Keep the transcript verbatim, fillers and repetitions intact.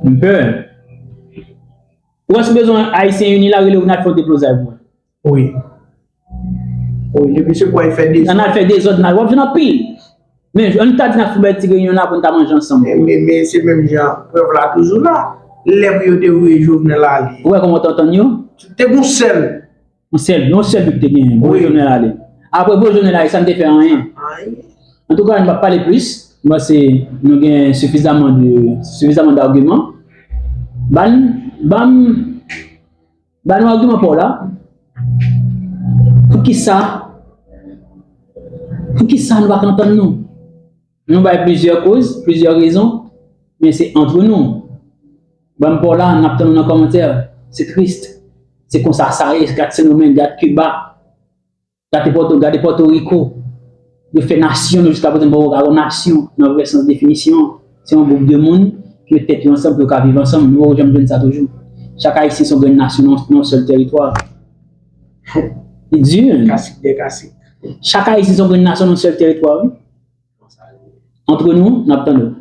M pè. Ou wè si bezwen Ayisyen ini la, rele w, n al fè yon deplozay pou mwen. Wi. Wi, depi se pou al fè N dezòd. al fè dezòd, n al, w ap jwenn anpil. Men, ann ta di n ap fè yon ti reyinyon la pou n ta manje ansanm. Men, men, men se menm jan, prèv la toujou la. Lè pou yo te voye Jovenel ale. Ou wè kòman w t antann yo? Te gon sèl. Yon sèl, yon sèl bi ki te genyen, voye Wi. Jovenel ale. Apre voye Jovenel ale, sa n te fè anyen. Anyen. Antouka, n p ap pale plis. M panse nou gen sifizaman de, sifizaman d'agiman. Ban, ban, ban nou agiman pa w la. Poukisa, poukisa nou pa ka antann nou? Nou bay plizyè koz, plizyè rezon, men se antre nou. Ban m pa w la, n ap tann nou nan kòmantè. Se tris. Se konsa sa ye, gad Sendomeng, gad Kiba. Gade Pòto, gade Pòtoriko. Yo fè nasyon, nou jiska prezan nou poko ka wè nasyon nan vrè sans definisyon. Se yon gwoup de moun ki met tèt yo ansanm pou yo ka viv ansanm. Nou poko janm jwenn sa toujou. Chak Ayisyen se yon grenn nasyon nan nan yon sèl tèritwa. Li di, Kasik de kasik. Chak Ayisyen se yon grenn nasyon nan yon sèl tèritwa, wi. Antre nou, n ap tann nou.